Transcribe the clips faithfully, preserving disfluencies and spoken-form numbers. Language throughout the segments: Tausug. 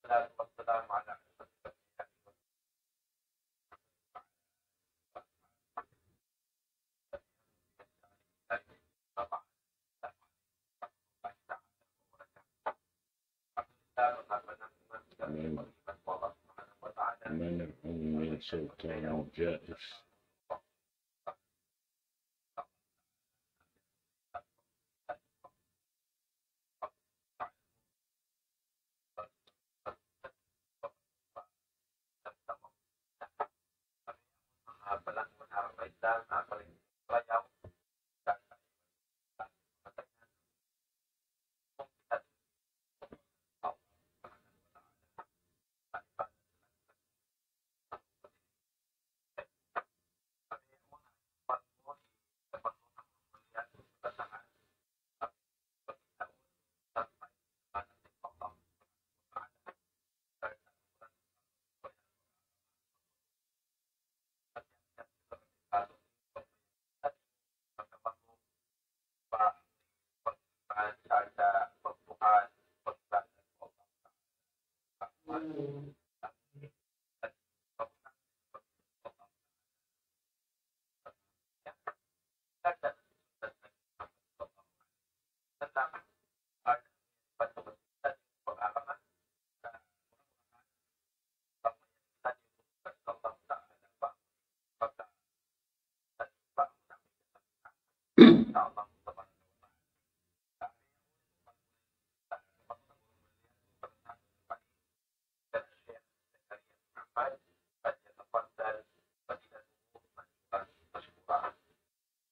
والصلاة والسلام على أشرف الأنبياء والمرسلين. منع من سلطان جائز.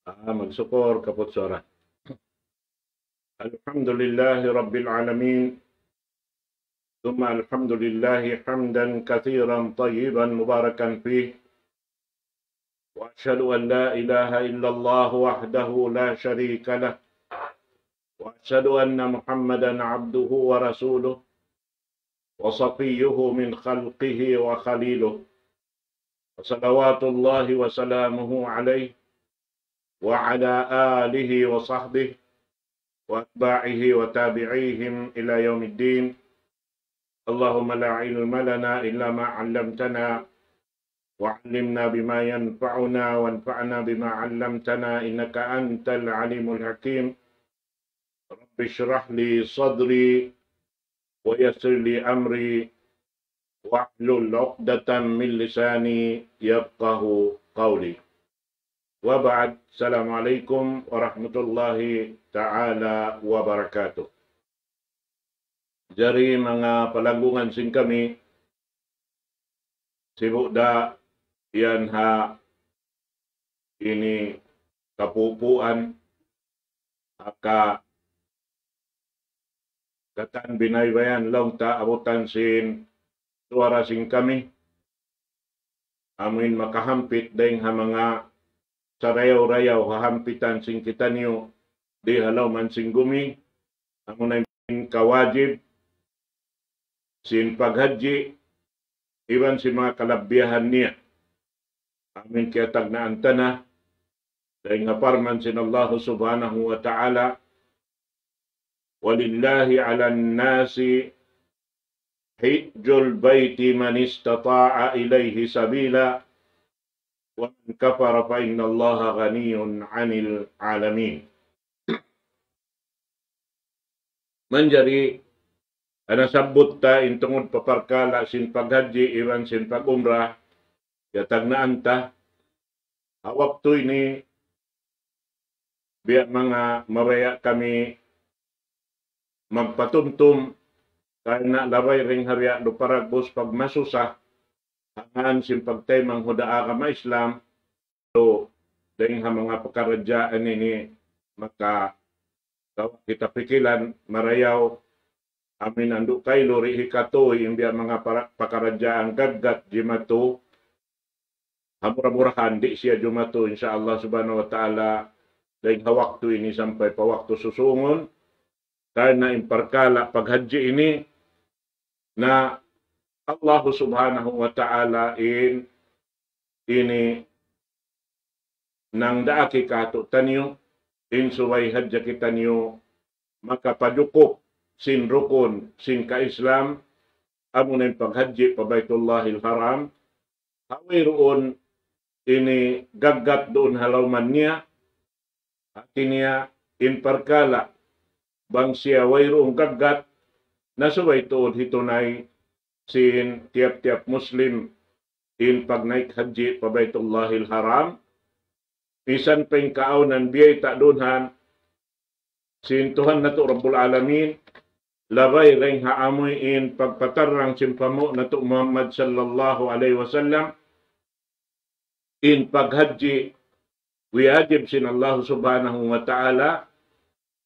Ah, magsukul, kaput suara. الحمد لله رب العالمين، ثم الحمد لله حمدا كثيرا طيبا مباركا فيه، وأشهد أن لا إله إلا الله وحده لا شريك له، وأشهد أن محمدا عبده ورسوله، وصفيه من خلقه وخليله، وصلوات الله وسلامه عليه وعلى آله وصحبه وأتباعه وتابعيهم إلى يوم الدين. اللهم لا علم لنا إلا ما علمتنا، وعلمنا بما ينفعنا، وانفعنا بما علمتنا، إنك أنت العليم الحكيم. رب اشرح لي صدري، ويسر لي أمري، واحلل عقدة من لساني يفقه قولي. وبعد، السلام عليكم ورحمة الله تعالى وبركاته. Jari manga palanggungan sin kami, sibu' da yan ha ini kapupuan, aka katan binaybayan laung ta abutan sin suara sin kami. Amuin makahampit dayng ha manga sarayaw-rayaw ha hampitan sin kitaniyu di ha lawm sin gumi, amuna in kawajib sin paghajji, iban sin manga kalabbiyahan niya. Amuin kiyatagnaan ta na, dayng ha parman sin Allah Subhanahu wa Ta'ala, ولله على الناس حج البيت من استطاع إليه سبيلا ومن كفر فإن الله غني عن العالمين. Manjari, nasabbut ta in tungud pa parkala' sin paghajji iban sin pag-umrah, kiyatagnaan ta. Ha waktu ini, biya' manga mabaya' kami magpatumtum, karna' labay dayng ha biya' du paragbus pagmasusa, hangkan sin pagtaymanghuda agama Islam, so, dayng ha manga pakaradjaan ini maka kawa' kita pikilan marayaw, amuin andu' kailu di' hikatuy in biya' manga para-, pakaradjaan gaggat jimatu, ha mura-murahan di' siya jumatu, insya Allah Subhanahu wa Ta'ala, dayng ha waktu ini sampay pa waktu susungun, karna' in parkala' paghajji ini na Allah Subhanahu wa Ta'ala in ini nangdaak katu'taniyu, in subay hadja kitaniyu makapajukup sin rukun sin ka-Islam, amuna in paghajji pa Baitullahil Haram, ha wayruun ini gaggat duun ha lawman niya, hati niya in parkala', bang siya wayruun gaggat, na subay tuud hitunay sin tiyap-tiyap Muslim in pagnaik hajji pa Baitullahil Haram, misan pa in kaawnan biyayta' duun han sin Tuhan natu' Rabbul Alamin, labay dayn ha amuin pagpatarrang sin panghu' natu' Muhammad sallallahu alayhi wasallam, in paghajji wiyajib sin Allah Subhanahu wa Ta'ala,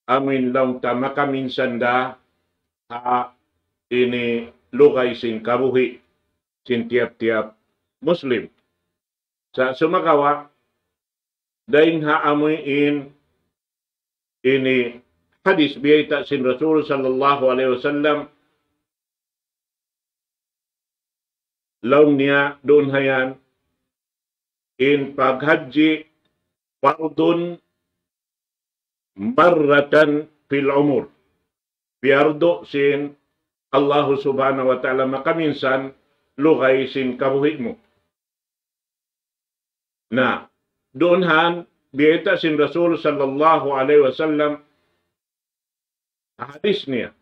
amuin laung ta makaminsan da ha ini lugay sin kabuhi' sin tiyap-tiyap Muslim. Sa' sumagawa', dayn ha amuin ini hadith biyayta' sin Rasul sallallahu alayhi wasallam, laung niya duun ha yan, in paghajji fardun marratan fil umur. Piyardu sin Allahu Subhanahu wa Ta'ala makaminsan lugay sin kabuhi' mu. Na, duun han, biyayta' sin Rasul sallallahu alayhi wasallam, hadith niya.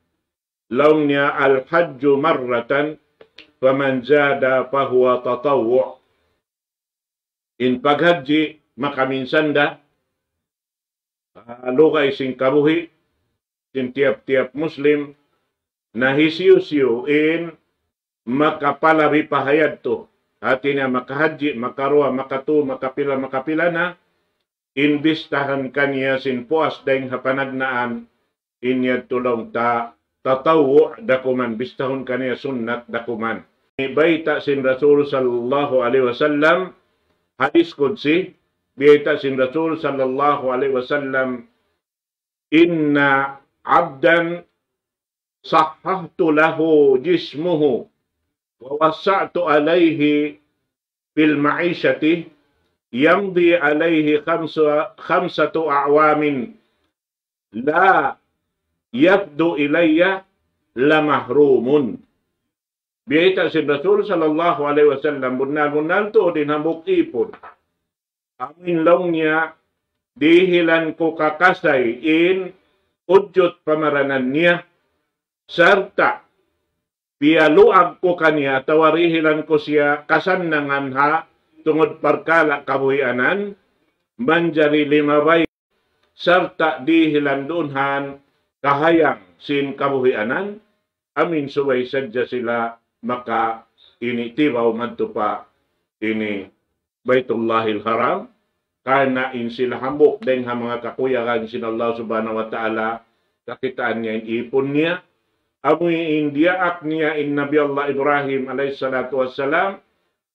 Laung niya, الحج مرة فمن زاد فهو تطوع. In paghajji makaminsan da, ah, lugay sin kabuhi' sin tiyap-tiyap Muslim, na hisiyu-siyu in makapalabi pa ha yadtu. Hati niya makahajji, makaruwa, makatu, makapila, makapila na, in bistahan kaniya sin puas dayn ha panagnaan, in yadtu laung ta tatawwu' da kuman, bistahun kaniya sunnat da kuman. Bayta' sin Rasul sallallahu alayhi wasallam, hadith qudsi, bayta' sin Rasul sallallahu alayhi wasallam, إن عبدا صححت له جسمه ووسعت عليه في المعيشة يمضي عليه خمس، خمسة أعوام لا يفض إلي لمحروم. Biyayta' sin Rasul sallallahu alayhi wasallam, bunnal-bunnal tuud in hambuuk ipun. Amuin laung niya, dihilan ku kakasay in udjut pamaranan niya, sarta' piyaluag ku kaniya, atawa dihilan ku siya kasannangan ha tungud parkala' kabuhianan, manjari limabay, sarta' dihilan duun han kahayang sin kabuhianan, amuin subay sadja sila maka ini tibaw madtu pa ini Baitullahil Haram, karna' in sila hambuuk dayn ha manga kakuyagan sin Allah Subhanahu wa Ta'ala, kakitaan niya in ipun niya, amuin diyaak niya in Nabi Allah Ibrahim alayhi salatu wassalam,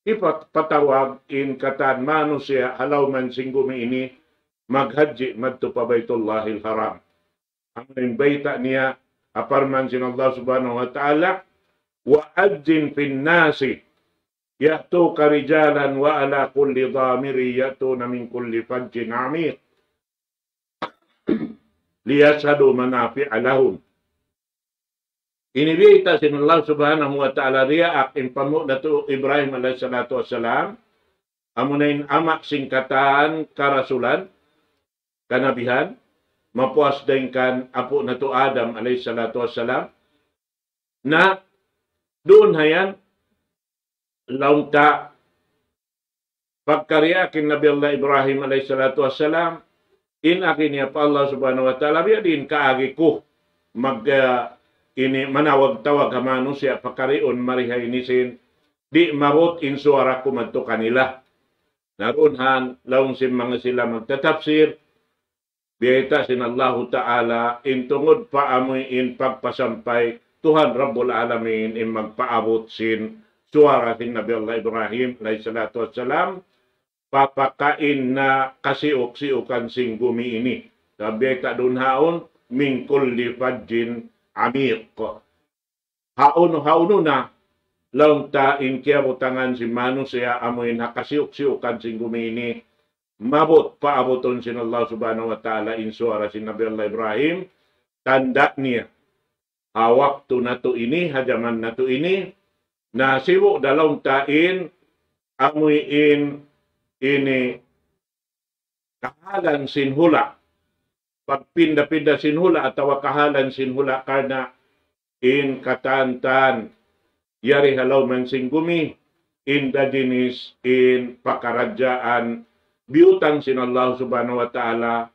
hipatawag in katan manusiya' ha lawm sin gumi ini maghajji madtu pa Baitullahil Haram. Amu in bayta' niya, ha parman sin Allah Subhanahu wa Ta'ala, وأذن في الناس يأتوك رجالا وعلى كل ضامر يأتون من كل فج عميق ليشهدوا منافع لهم. Ini bayta' sin Allah Subhanahu wa Ta'ala diyaak in panghu' natu' Ibrahim alayhi salatu wassalam, amuna in ama' sin katan karasulan, kanabihan, mapuas dayn kan apu' natu' Adam alayhi salatu wassalam. Na, duun ha yan, laung ta, pagka diyaak in Nabi Allah Ibrahim alayhi salatu wassalam, in agi niya pa Allah Subhanahu wa Ta'ala, biya' diin kaagi ku mag, ah, ini manawag-tawag ha manusiya' pakariun mari ha ini sin, di' maabut in suwara ku madtu kanila. Na duun han, laung sin manga sila magtatapsir, biyayta' sin Allahu Ta'ala, in tungud pa amuin pagpasampay, Tuhan Rabbul Alamin in magpaabut sin suwara sin Nabi Allah Ibrahim alayhi salatu wassalam, papakain na kasiuk-siukan sin gumi ini. Sabab biyayta' duun haun, من كل فج عميق. Haunu-haunu na, laung ta in kiyabutangan sin manusiya' amuin ha kasiuk-siukan sin gumi ini, maabut, paabutun sin Allah Subhanahu wa Ta'ala in suwara sin Nabi Allah Ibrahim, tanda' niya. Ha waktu natu' ini, ha jaman natu' ini, Na sibu' da laung ta in, amuin ini kahalan sin hula'. Pagpinda-pinda sin hula' atawa kahalan sin hula' karna' in katan-katan yari ha lawm sin gumi, indigenous in pakaradjaan biyutang sin Allah Subhanahu wa Ta'ala,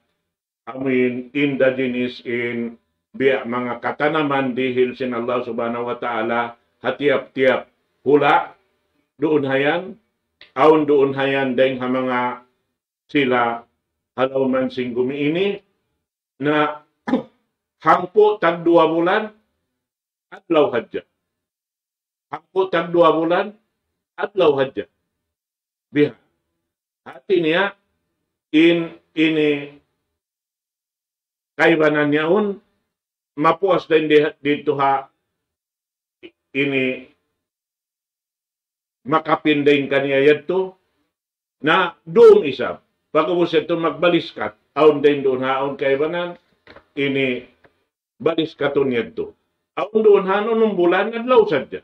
amuin indigenous in biya' manga katanaman dihil sin Allah Subhanahu wa Ta'ala ha tiyap-tiyap hula', duun hayan, awn duun hayan dayng ha manga sila ha lawm sin gumi ini, na hangpu' tagduwa bulan, adlaw hadja. Hangpu' tagduwa bulan, adlaw hadja. Biha. Hati niya, in, ini kaibanan yaun, mapuas dayn di, didtu ha ini makapin dayn kaniya yadtu, na dum isab. Pag'ubus yadtu magbaliskat. Awn dayn duun ha awn kaibanan, ini baliskatun yadtu. Awn duun ha unum bulan adlaw sadja.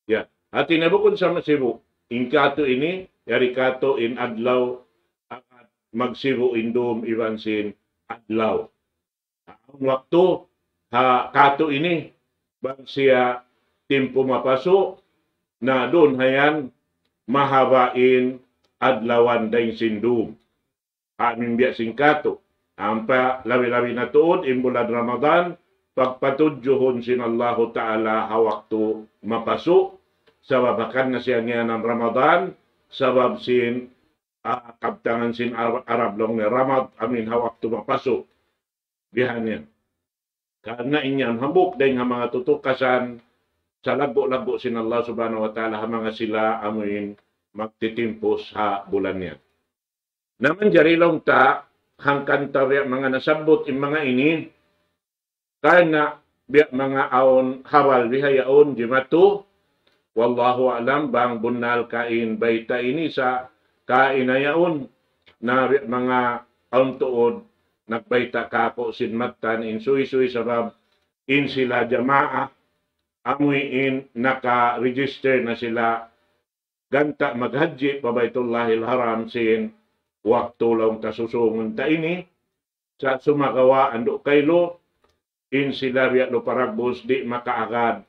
Ya, hati niya bukun sama sibu'. In katu' ini, yari katu' in adlaw, agad magsibu' in dum iban sin adlaw. Awn waktu ha katu' ini, bang siya timpu mapasu', na duun hayan mahaba' in adlawan dayng sin dum. Amu in biya' sin katu'. Ampa labi-labi na tuud in bulan Ramadan, pagpatudjuhun sin Allahu Ta'ala ha waktu mapasu', sabab hangkan na siya ngiyanan Ramadan, sabab sin, ah, kabtangan sin Ar-, Arab laung niya Ramad, amuin ha waktu mapasu'. Bihan yan. Karna' in yan hambuuk dayng ha manga tutukasan salaggu'-laggu' sin Allah Subhanahu wa Ta'ala ha manga sila amuin magtitimpus ha bulan yan. Na manjari laung ta, hangkan ta biya' manga nasabbut in manga ini, karna' biya' manga awn habal bihaun jimatu, wallahu a'lam, bang bunnal ka in bayta' ini sa' kaina yaun, na biya' manga awn tuud nagbayta' kāku' sin mattan in suysuy sabab in sila jamaa, amuin naka-register na sila ganta' maghajji pa Baitullahil Haram sin waktu laung ta susungun ta ini, sa' sumagawa' andu' kailu, in sila biya' Lupa' Ragbus di' makaagad.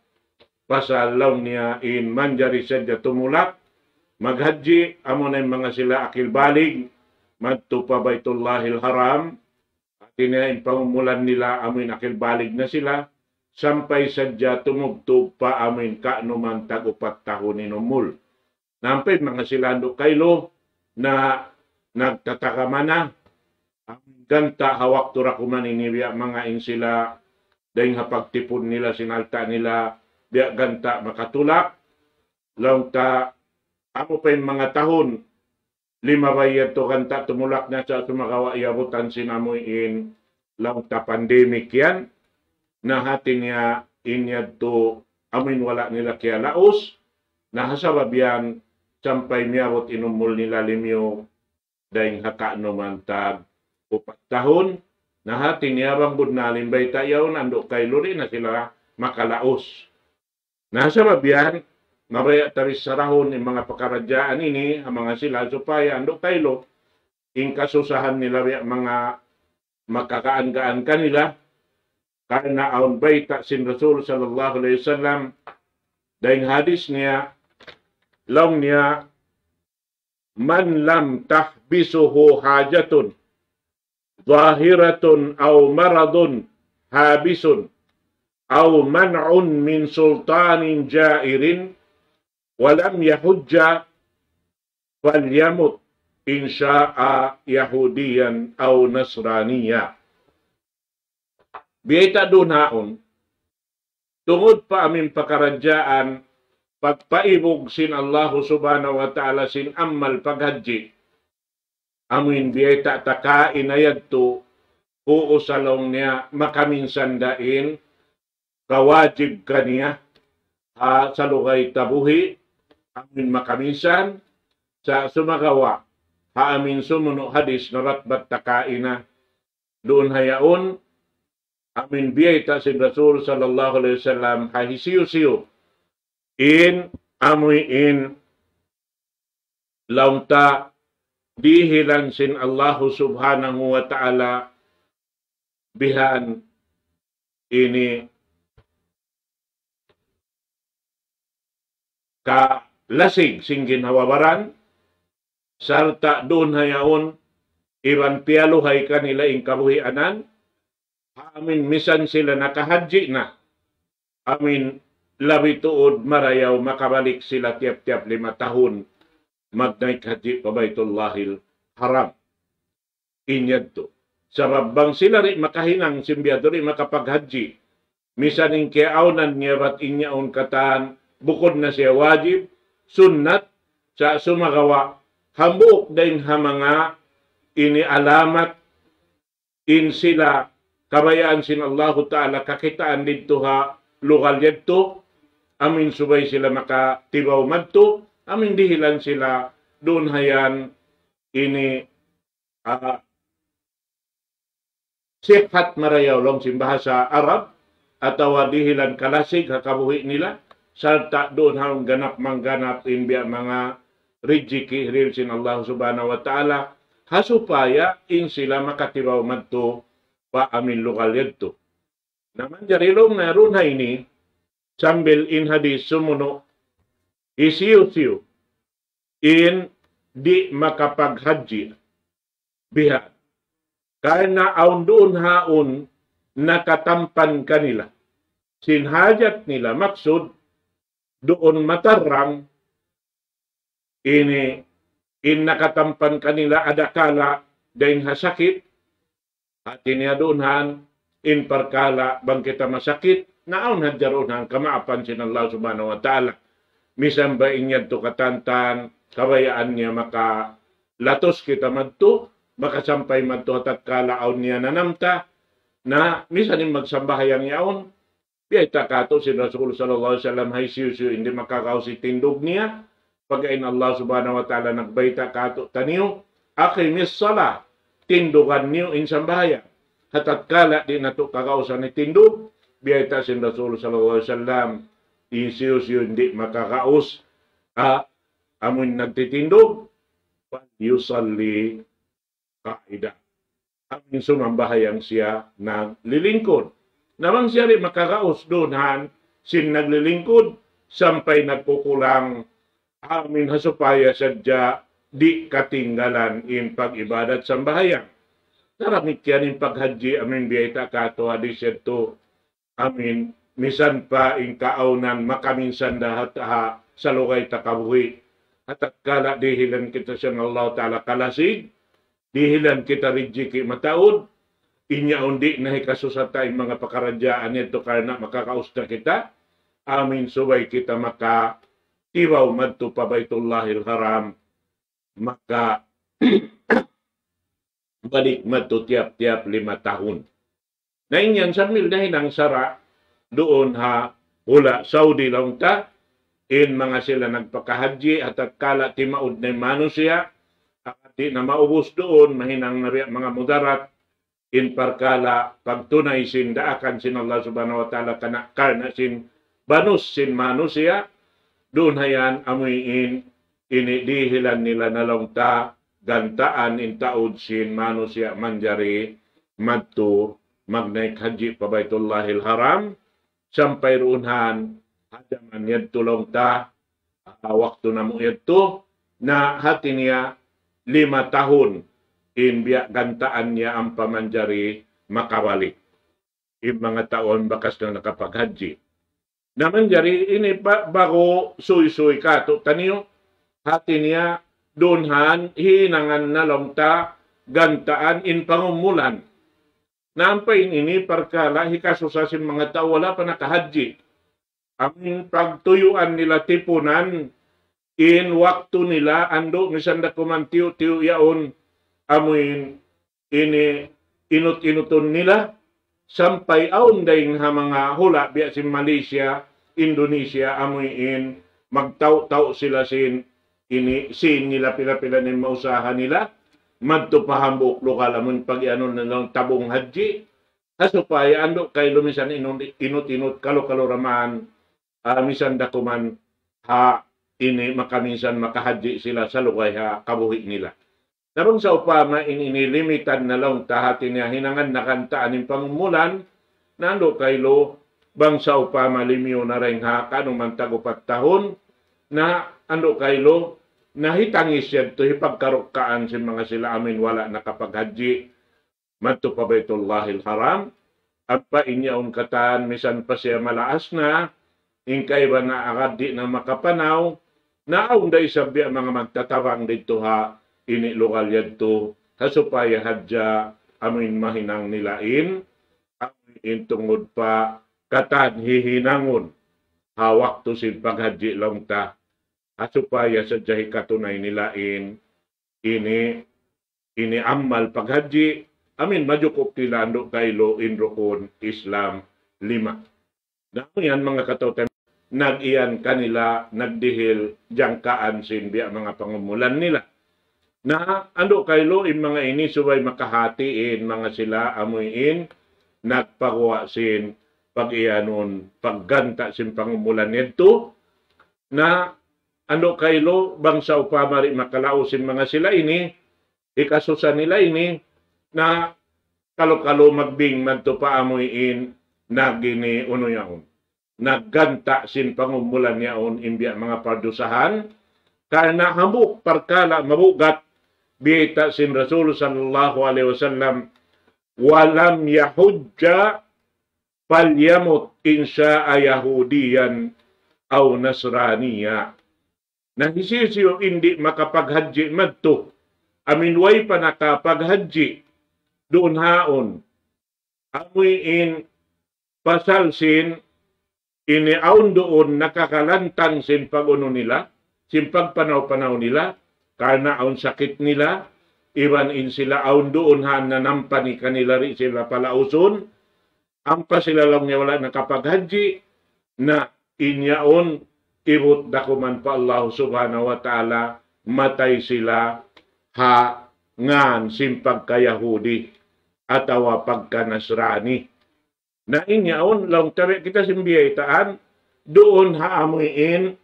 Pasal laung niya in manjari sadja tumulak maghajji, amuna in manga sila akil balig, madtu pa Baitullahil Haram, hati niya in pangumulan nila amuin akil balig na sila, sampay sadja tumubtub pa amuin ka'numan tag-upat tahun in umul. Na ampa in manga sila andu' kailu na nagtatagama na, amuin ganta' ha waktu ra kuman ini biya' manga in sila dayng ha pagtipun nila sin alta' nila biya' ganta' makatulak, laung ta amu pa in manga tahun, limabay yadtu ganta' tumulak na sa' sumagawa' iyabutan sin amuin laung ta pandemic yan. Na hati niya in yadtu amuin wala' nila kiyalaus. Na ha sabab yan sampay miyabut in umul nila limiyu dayng ha ka'numan tag upat tahun. Na hati niya bang bunnal in bayta' yaun andu' kailu di' na sila makalaus. Na sabab yan, mabaya' ta bissarahun in manga pakaradjaan ini, ha manga sila supaya andu' kailu, in kasusahan nila biya' manga makagaan-gaan kanila, karna' awn bayta' sin Rasul sallallahu alayhi wasallam, dayng hadis niya, laung niya, من لم تحبسه حاجة ظاهرة أو مرض حابس أو منع من سلطان جائر ولم يحج فليمت إن شاء يهوديا أو نصرانيا. Biyayta' duun haun, tungud pa amuin pakaradjaan pagpaibug sin Allahu Subhanahu wa Ta'ala sin amal paghajji. Amuin biyayta' ta kaina yadtu, uu sa laung niya makaminsan da in kawajib kaniya ha salugay ta buhi', amuin makaminsan, sa' sumagawa' ha amuin sumunu' hadis nabatbat ta kaina, duun ha yaun, amuin biyayta' sin Rasul sallallahu alayhi wasallam ha hisiyu-siyu In amuin laung ta dihilan sin Allahu Subhanahu wa Ta'ala bihan ini kalasig sin ginhawa-baran, sarta' duun ha yaun iban piyaluhay kanila in kabuhianan, amuin misan sila nakahajji na, amuin labi tuud marayaw makabalik sila tiyap-tiyap lima tahun magnaik hajji pa Baytullahil Haram. In yadtu. Sabab bang sila di' makahinang sin biya' yadtu di' makapaghajji. Misan in kiyaawnan niya bat in yaun katan bukun na siya wajib, sunnat, sa' sumagawa' hambuuk dayn ha manga ini alamat in sila kabayaan sin Allahu Ta'ala kakitaan didtu ha lugal yadtu, amuin subay sila makatibaw madtu, amuin dihilan sila duun ha yan ini, ah, sihat marayaw laung sin bahasa Arab, atawa dihilan kalasig ha kabuhi' nila, sarta' duun ha yaun ganap mangganap in biya' manga rijiki hiril sin Allah Subhanahu wa Ta'ala, ha supaya in sila makatibaw madtu pa amuin lugal yadtu. Na manjari laung na duun ha ini, sambil in hadith sumunu', hisiyu-siyu in di' makapaghajji biha. Karna' awn duun ha yaun nakatampan kanila sin hajat nila, maksud duun matarrang ini in nakatampan kanila adakala dayn ha sakit, hati niya duun ha yan in parkala' bang kita masakit, na awn hadja duun ha yan kamaapan sin Allah Subhanahu wa Ta'ala. Misan ba in yadtu katantan, kabayaan niya makalatus kita madtu, makasampay madtu ha tatkala awn niya nanam ta, na misan in magsambahayang yaun, biyayta' katu' sin Rasul sallallahu alayhi wasallam, hisiyu-siyu in di' makagaus sin tindug niya, pagga in Allah Subhanahu wa Ta'ala nagbayta' katu' taniyu, أقم الصلاة, tindugan niyu in sambahayang. Ha tatkala di' natu' kagausan in tindug, biyayta' sin Rasul sallallahu alayhi wasallam, hisiyu-siyu in di' makagaus, ah, amuin nagtitindug, فليصل قاعدا. Amuin sumambahayang siya naglilingkud. Na bang siya di' makagaus duun ha yan sin naglilingkud, sampay nagkukulang, amuin ha supaya sadja di' katinggalan in pag-ibadat sambahayang. Damikkiyan in paghajji, amuin biyayta' katu' hadith yadtu. Amuin, misan pa in kaawnan makaminsan da ha, ha salugay ta kabuhi'. Ha tatkala dihilan kita sin Allah Ta'ala kalasig, dihilan kita rijiki' mataud, in yaun di' na hikasusa ta in manga pakaradjaan yadtu karna' makagaus na kita, amuin subay kita makatibaw madtu pa Baytullahil Haram, maka balik madtu tiyap-tiyap lima tahun. Na in yan sambil nahinang sara' duun ha hula' Saudi laung ta, in manga sila nagpakahajji, ha tatkala timaud na in manusiya', di' na maubus duun, mahinang na biya' manga mudarat, in parkala' pagtunay sin daakan sin Allah Subhanahu wa Ta'ala kana-, karna' sin banus sin manusiya', duun ha yan amuin ini dihilan nila na laung ta gantaan in taud sin manusiya' manjari madtu magnaik hajji pa Baytullahil Haram, sampay duun ha yan ha jaman yadtu laung ta, ah, waktu namu' yadtu, na hati niya lima tahun in biya' gantaan niya ampa manjari makabalik in manga tau bakas na nakapaghajji. Na manjari ini ba-, ba'gu suysuy katu' taniyu, hati niya duun ha yan hinangan na laung ta gantaan in pangumulan. Na ampa in ini parkala' hikasusa sin manga tau wala' pa nakahajji. Amuin pagtuyuan nila tipunan, in waktu nila, andu' misan da kuman tiyu'-tiyu' yaun, amuin ini inut-inutun nila, sampay awn dayn ha manga hula' biya' sin Malaysia, Indonesia, amuin magtau-tau sila sin ini, sin nila pila-pila na in mausaha nila, madtu pa hambuuk lugal amun pag-iyanun nila tabung hajji, ha supaya andu' kailu misan inun-, inut-inut kalu-kalu da man, ah, misan da kuman ha ini makaminsan makahadji sila salugay ha kabuhi' nila. Na bang sawpama in ini limitan na laung ta hati niya hinangan na kantaan in pangumulan, na andu' kaylu, bang sawpama limiyu na dayn ha kanuman tag-upat tahun, na andu' kaylu, na hitangis yadtu hipagkarukkaan sin manga sila amuin wala' nakapaghadji madtu pa Baytullahil Haram, ampa in yaun katan misan pa siya malaas na, in kaibanan agad di' na makapanaw, na awn da isab biya' manga magtatabang didtu ha ini lugal yadtu, ha supaya hadja amuin mahinang nila in, amuin tungud pa katan hihinangun ha waktu sin paghadji laung ta, ha supaya sadja hikatunay nila in ini, ini amal paghadji, amuin majukup nila andu' kaylu in rukun Islam lima. Na amu yan manga kataw-taymanghuran, nag-iyan kanila, nagdihil jangkaan sin biya' manga pangumulan nila. Na andu' kaylu in manga ini subay makahati in manga sila amuin nagpaguwa' sin pag-iyanun, pagganta' sin pangumulan yadtu. Na andu' kaylu bang sawpama di' makalaus in manga sila ini, hikasusa nila ini, na kalu-kalu magbing madtu pa amuin nag-ini unu yaun, nagganta' sin pangumulan yaun in biya' manga pardusahan, karna' hambuuk parkala' mabugat, biyayta' sin Rasul sallallahu alayhi wasallam, ولم يحج فليمت إن شاء يهوديا أو نصرانيا. Na hisiyu-siyu in di' makapaghadji madtu, amuin way pa nakapaghadji, duun haun, amuin pasal sin ini awn duun nakakalantang sin pag-unu nila, sin pagpanaw-panaw nila, karna' awn sakit nila, iban in sila awn duun ha nanampa ni kanila di' sila palausun, ampa sila laung niya wala' nakapaghadji, na in yaun ibut da kuman pa Allah Subhanahu wa Ta'ala, matay sila ha ngan sin pagka-Yahudi atawa pagka-Nasrani. Na in yaun, laung ta biya' kita sin biyaytaan, duun ha amuin,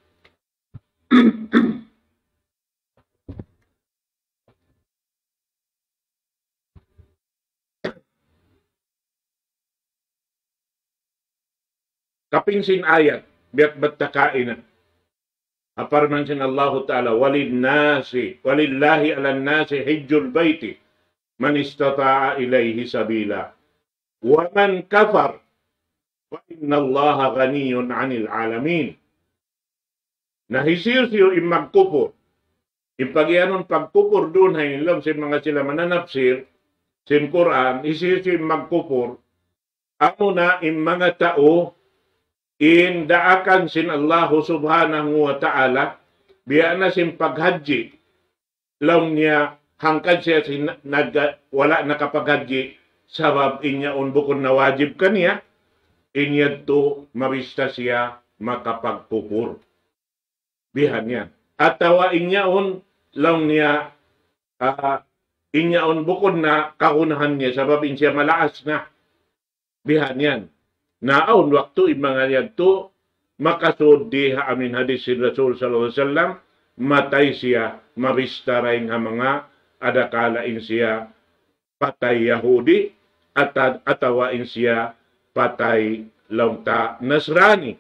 kapin sin ayat, biya' bat ta kaina. Ha parman sin Allahu Ta'ala, وللناس، ولله على الناس حج البيت من استطاع إليه سبيلا ومن كفر فإن الله غني عن العالمين. Na hisiyu-siyu in magkupur. In pagiyanun pagkupur duun ha ini laung sin manga sila mananapsir sin Qur'an, hisiyu-siyu in magkupur, amuna in manga tau in daakan sin Allahu Subhanahu wa Ta'ala, biya' na sin paghadji, laung niya hangkan siya sin nag-, wala' nakapaghadji, sabab in yaun bukun na wajib kaniya, in yadtu mabista siya makapagkupur. Bihan yan. Atawa in yaun, laung niya, ah, in yaun bukun na kagunahan niya, sabab in siya malaas na. Bihan yan. Na awn waktu in manga yadtu, makasud di ha amuin hadis sin Rasul sallallahu alayhi wasallam, matay siya, mabista dayn ha manga adakala in siya patay Yahudi, ata-, atawa in siya patay laung ta Nasrani.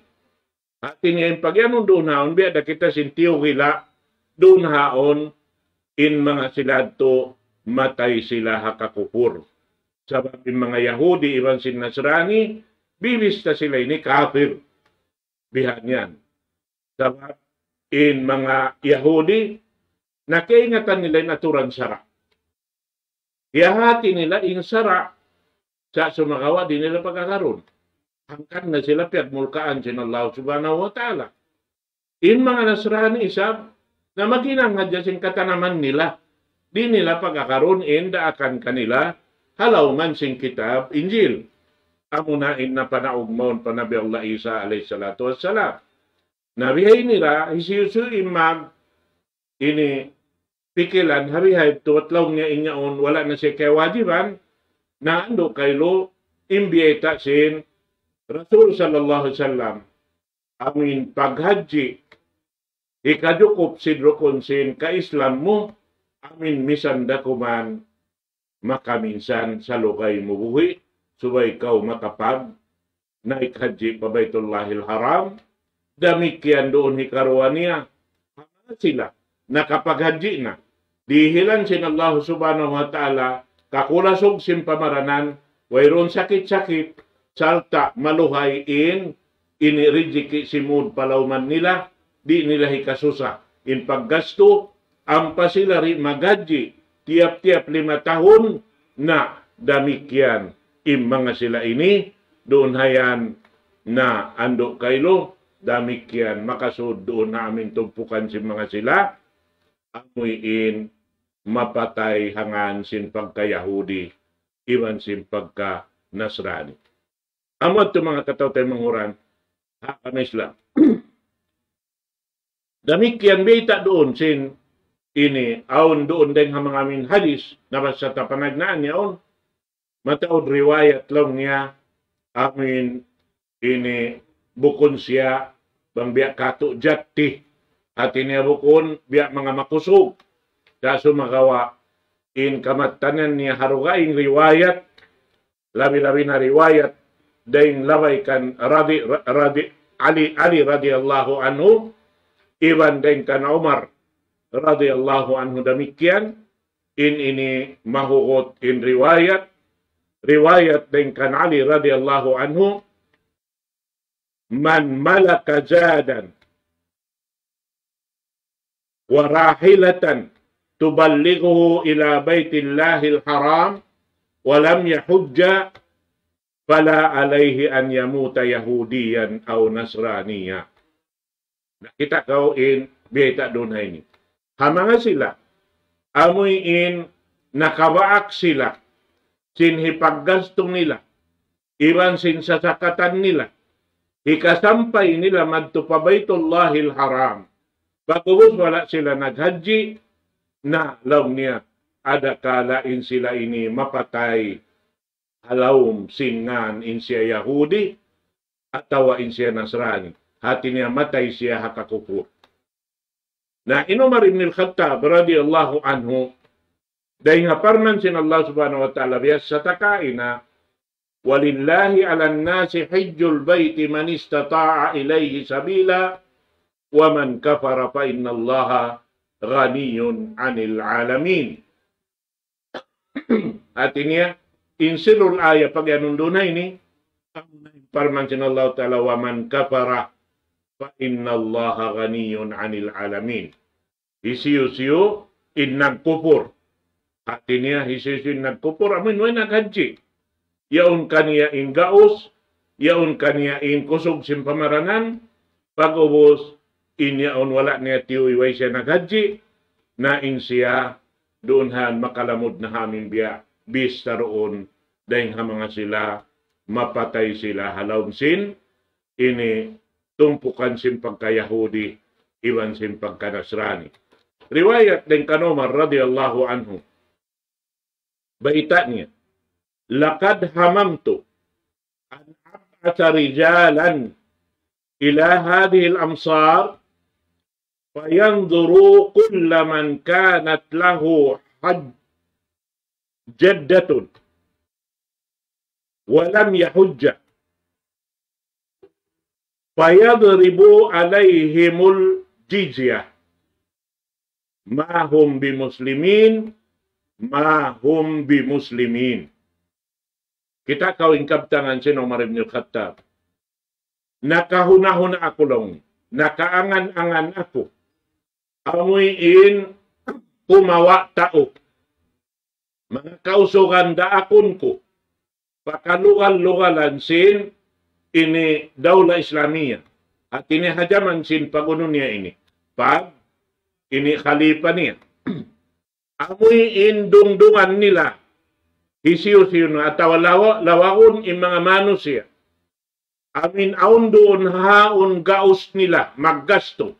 Hati niya in pagiyanun duun haun, biya' da kita sin tiyugila, duun haun, in manga sila yadtu matay sila ha kakupur. Sabab in manga Yahudi iban sin Nasrani, bibista sila ini kafir. Bihan yan. Sabab in manga Yahudi, na kaingatan nila in aturan sara'. Hiyahati nila in sara', sa' sumagawa' di' nila pag-agarun. Hangkan na sila piyagmulkaan sin Allah Subhanahu wa Ta'ala. In manga Nasrani isab, na maghinang hadja sin katanaman nila. Di' nila pag-agarun in daakan kanila, ha lawm sin kitab Injil. Amuna in napanaug mawn pa Nabi Allah Isa alayhi salatu wassalam. Na bihaini ra, hisiyu-siyu in mag ini pikilan, ha bihaytu, bat laung niya in yaun, wala' na siya kawajiban, na andu' kaylu, in biyayta' sin Rasul sallallahu alayhi wasallam, amuin paghadji, hikajukup sin rukun sin ka-Islam mu, amin misan da kuman makaminsan salugay mu buhi', subay kaw makapagnaik hajji pa Baytullahil Haram. Damikkiyan duun hikaruwa niya, ha manga sila nakapaghajji na, dihilan sin Allah Subhanahu wa Ta'ala kakulasug sin pamaranan, wayruun sakit-sakit, sarta' maluhay in ini rijiki' simud pa lawman nila, di' nila hikasusa in paggastu, ampa sila di' maghajji tiyap-tiyap lima tahun. Na damikkiyan in manga sila ini, duun ha yan na andu' kailu, damikkiyan makasud duun ha amin tumpukan sin manga sila, amuin mapatay ha ngan sin pagka-Yahudi iban sin pagka-Nasrani. Amu yadtu manga kataw-taymanghuran ha agama Islam. Damikkiyan bayta' duun sin ini, awn duun dayng ha manga amin hadis, nabasa ta panagnaan yaun, mataud riwayat laung niya, amin ini bukun siya bang biya' katu' jatti. Hati niya bukun biya' manga makusug. Sa' sumagawa' in kamattanan niya ha dugaing riwayat, labi-labi na riwayat dayng labay kan radi-, radi-, Ali, Ali radiyallahu anhu, iban dayng kan Umar radiyallahu anhu damikkiyan, in ini mahugut in riwayat, riwayat dayng kan Ali radiyallahu anhu, من ملك زادا وراحلة تبلغه إلى بيت الله الحرام ولم يحج فلا عليه أن يموت يهوديا أو نصرانيا. Na kita' kaw in bayta' duun ha ini. Ha manga sila, amuin nakabaak sila sin hipaggastu nila, iban sin sasakatan nila, hikasampay nila madtu pa Baytullahil Haram. Pag'ubus wala' sila naghajji, na laung niya, adakala in sila ini mapatay ha lawm sin ngan in siya Yahudi, atawa in siya Nasrani. Hati niya matay siya ha kakupur. Na in Umar ibn al-Khattab radiyallahu anhu, dayng ha parman sin Allah Subhanahu wa Ta'ala, biya' sa ta kaina, ولله على الناس حج البيت من استطاع إليه سبيلا ومن كفر فإن الله غني عن العالمين. Hati niya, in sirul aya pagyanun duun ha ini, amu na in parman sin Allah Ta'ala, ومن كفر فإن الله غني عن العالمين. Hisiyu-siyu in nagkupur. Hati niya, hisiyu-siyu in nagkupur, amuin way naghajji. Yaun kaniya in gaus, yaun kaniya in kusug sin pamaranan, pag'ubus in yaun wala' niya tiyuy way siya naghajji, na in siya duun ha yan makalamud na ha amin biya' bis saruun, dayng ha manga sila, mapatay sila ha lawm sin ini tumpukan sin pagka-Yahudi iban sin pagka-Nasrani. Riwayat dayng kan Umar radiyallahu anhu, bayta' niya, لقد هممت أن أبعث رجالا إلى هذه الأمصار فينظروا كل من كانت له حج جدة ولم يحج فيضربوا عليهم الجزية ما هم بمسلمين ما هم بمسلمين. Kita' kaw in kabtangan sin Umar ibn al-Khattab. Nakahuna-huna aku laung, nakaangan-angan aku, amuin kumawa' tau, manga kausugan daakun ku, pakalugal-lugalan sin ini Dawla Islamiyah. Hati niya ha jaman sin pag'unu niya ini, pag ini khalifa niya. Amuin dungdungan nila hisiyu-siyu na atawa lawa-, lawagun in manga manusiya'. Amuin awn duun haun gaus nila maggastu.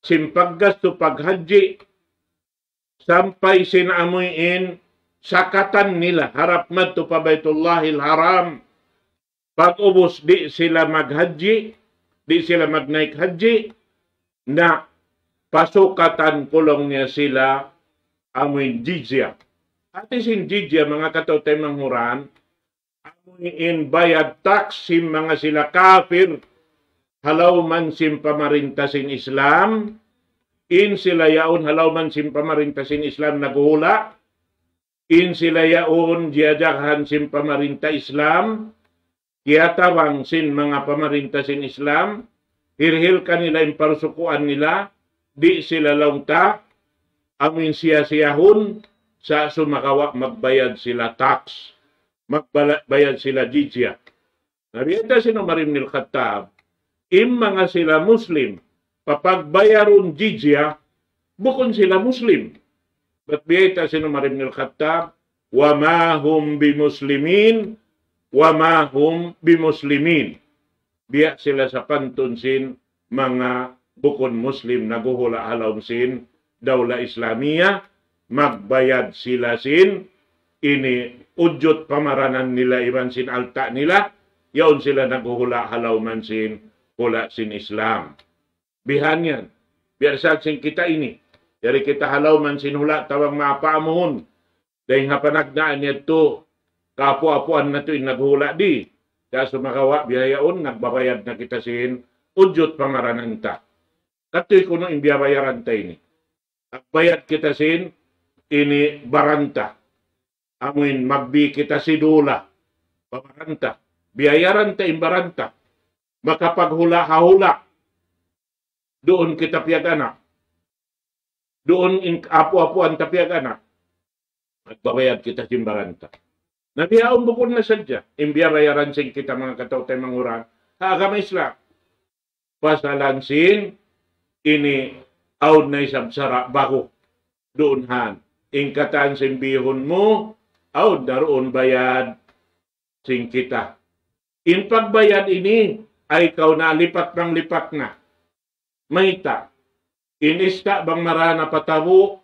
Sin paggastu paghajji, sampay sin amuin sakatan nila harap madtu pa Baytullahil Haram. Pag'ubus di' sila maghajji, di' sila magnaik hajji, na pasukatan ku laung niya sila amuin jizya. Hati sin jizya, manga kataw-taymanghuran, amuin bayad tax sin manga sila kafir ha lawm sin pamarinta sin Islam, in sila yaun ha lawm sin pamarinta sin Islam naghuhula', in sila yaun jiyajagahan sin pamarinta Islam, kiyatabang sin manga pamarinta sin Islam, hirihil kanila in parsukuan nila, di' sila laung ta amuin siya-siyahun, sa' sumagawa' magbayad sila tax, magbayad sila jizya. Na biyayta' sin Umar ibn al-Khattab, in manga sila Muslim, papagbayarun jizya, bukun sila Muslim. Bat biyayta' sin Umar ibn al-Khattab, وما هم بمسلمين، وما هم بمسلمين. Biya' sila sapantun sin manga bukun Muslim naghuhula' ha lawm sin Dawla Islamiyah, magbayad sila sin ini ujut pamaranan nila iban sin alta' nila, yaun sila naghuhula' ha lawm sin hula' sin Islam. Bihan yan. Biya' sa sin kita ini. Yari kita ha lawm sin hula' tabang mapaamuhun. Dayng ha panagnaan yadtu, kaapu-apuan natu' in naghula' di. Sa' sumagawa' bihaun, nagbabayad na kita sin ujut pamaranan ta. Katuy kunu' in biyabayaran ta ini. Nagbayad kita sin ini baran ta. Amuin magbi kita sidula pa baran ta. Biyayaran ta in baran ta. Makapaghula' ha hula'. Duun kita piyag-anak. Duun in apu-apuan ta piyag-anak. Magbabayad kita sin baran ta. Na bihaun bukun na sadja in biyabayaran sin kita manga kataw-taymanghuran ha agama Islam. Pasalan sin ini awn na isab sara' ba'gu. Duun han. In katan sin bihun mu, awn da duun bayad sin kita. In pagbayad ini, ay kaw na lipat-manglipat na. Mayta'? In ista' bang marā na patabu',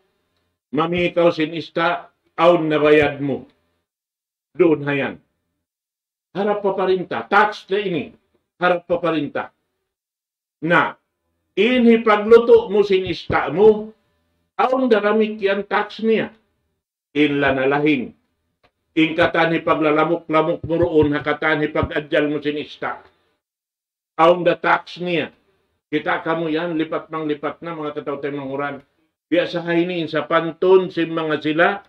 mami kaw sin ista', awn na bayad mu. Duun ha yan. Harap pa parinta. Tax na ini. Harap pa parinta. Na, in hipaglutu' mu sin ista' mu, awn da damikkiyan tax niya. In lanalahin. In katan hipaglalamuk-lamuk mu duun, ha katan hipag-adjal mu sin ista'. Awn da tax niya. Kita' kamu yan, lipat-manglipat na manga kataw-taymanghuran. Biya' sa ha ini in sapantun sin manga sila,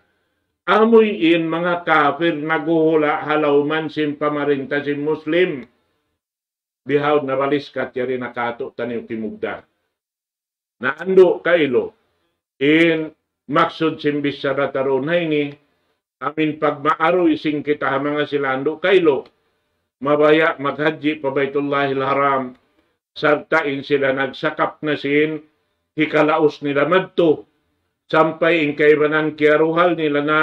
amuin manga kafir naghuhula' ha lawm sin pamarinta sin Muslim. Bihaun na baliskat yari na katu' taniyu kimugdan. Na andu' kailu, in maksud sin bichara ta duun ha ini, amuin pagmaaruy sin kita ha manga sila andu' kailu, mabaya' maghajji pa Baytullahil Haram, sarta' in sila nagsakap na sin hikalaus nila madtu, sampay in kaibanan kiyaruhal nila na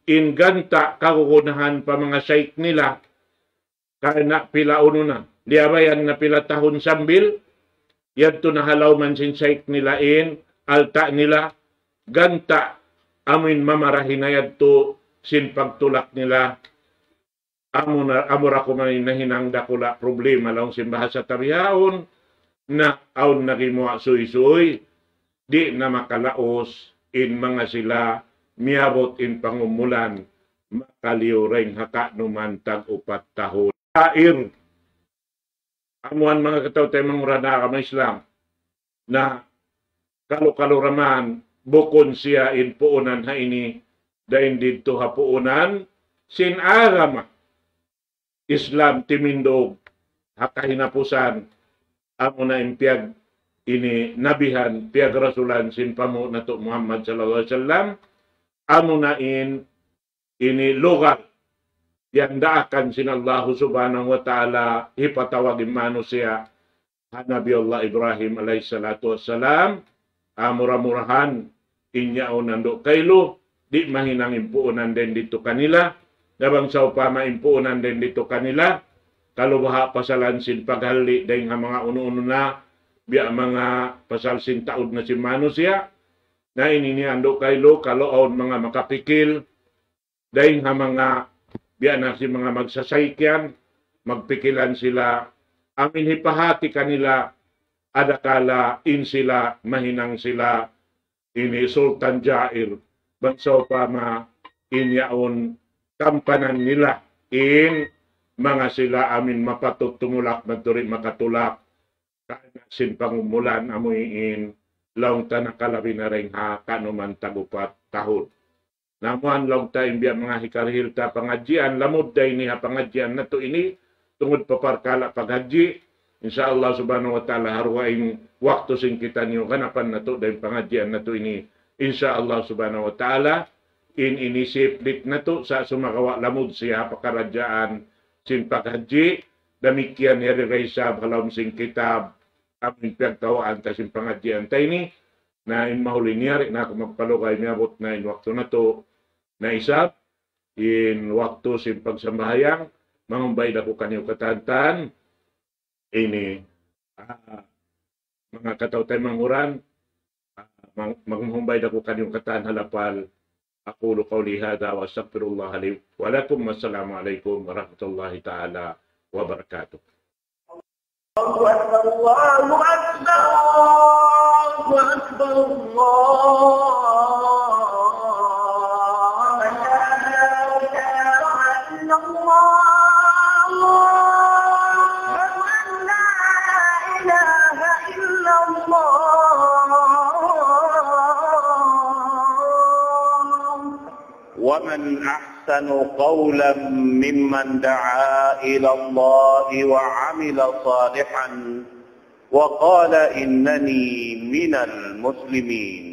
in ganta' kagunahan pa manga shaykh nila, karna' pila unu na, liyabayan na pila tahun sambil, yadtu na ha lawm sin shaykh nila in alta' nila, ganta' amuin mamarahi na yadtu sin pagtulak nila, amu na, amu ra kuman in nahinang dakula' problema laung sin bahasa ta bihaun, na awn na gimuwa' suysuy, di' na makalaus in manga sila miyabut in pangumulan, makaliyu dayn ha ka'numan tag-upat tahun. Air, amuan manga kataw-taymanghuran ha agama Islam. Na, kalu-kalu da man, bukun siya in puunan ha ini, dayn didtu ha puunan sin agama Islam timindug ha kahinapusan, amuna in piyag ini nabihan, piyagrasulan sin panghu' natu' Muhammad sallallahu alayhi wasallam, amuna in ini lugal, yan daakan sin Allahu subhanahu wa ta'ala hipatawag in manusiya' ha Nabi Allah Ibrahim alayhi salatu wassalam, amura-murahan, in yaun andu' kailu, di' mahinang in puunan dayn didtu kanila, na bang sawpama in puunan dayn didtu kanila, kalu baha' pasalan sin paghalli' dayn ha manga unu-unu na, biya' manga pasal sin taud na sin manusiya', na ini ini andu' kailu, kalu awn manga makapikil, dayn ha manga, biya' na sin manga magsasayik yan, magpikilan sila, amuin hipahati kanila, adakala in sila mahinang sila ini Sultan Jair, bang sawpama in yaun kampanan nila in manga sila amin mapatut tumulak madtu di' makatulak, karna' sin pangumulan amu in laung ta nakalabi na dayn ha kanuman tag-upat tahun. Na amu yan laung ta in biya' manga hikarihil ta pangadjian, lamud da ini ha pangadjian natu' ini, tungud pa parkala' paghadji. Insya Allah subhanahu wa ta'ala, ha dugaing waktu sin kitaniyu ganapan natu' da in pangadjian natu' ini. Insya Allah subhanahu wa ta'ala, in ini siplit natu' sa' sumagawa' lamud siya ha pakaradjaan sin paghadji. Damikkiyan yari da isab ha lawm sin kitab amu in piyagkawaan ta sin pangadjian ta ini. Na in mahuli niya, di' na aku magpalugay, miyabut na in waktu natu'. Na isab, in waktu sin pagsambahayang, manghumbay da aku kaniyu katan-katan, ini, ah, manga kataw-taymanghuran, ah, mang-, manghumbay da aku kaniyu katan ha lapal. أقول قولي هذا وأستغفر الله لي ولكم. والسلام عليكم ورحمة الله تعالى وبركاته. الله أكبر، الله أكبر، الله أكبر، الله أكبر. لا إله إلا الله. أشهد أن لا إله إلا الله. ومن أحسن قولا ممن دعا إلى الله وعمل صالحا وقال إنني من المسلمين.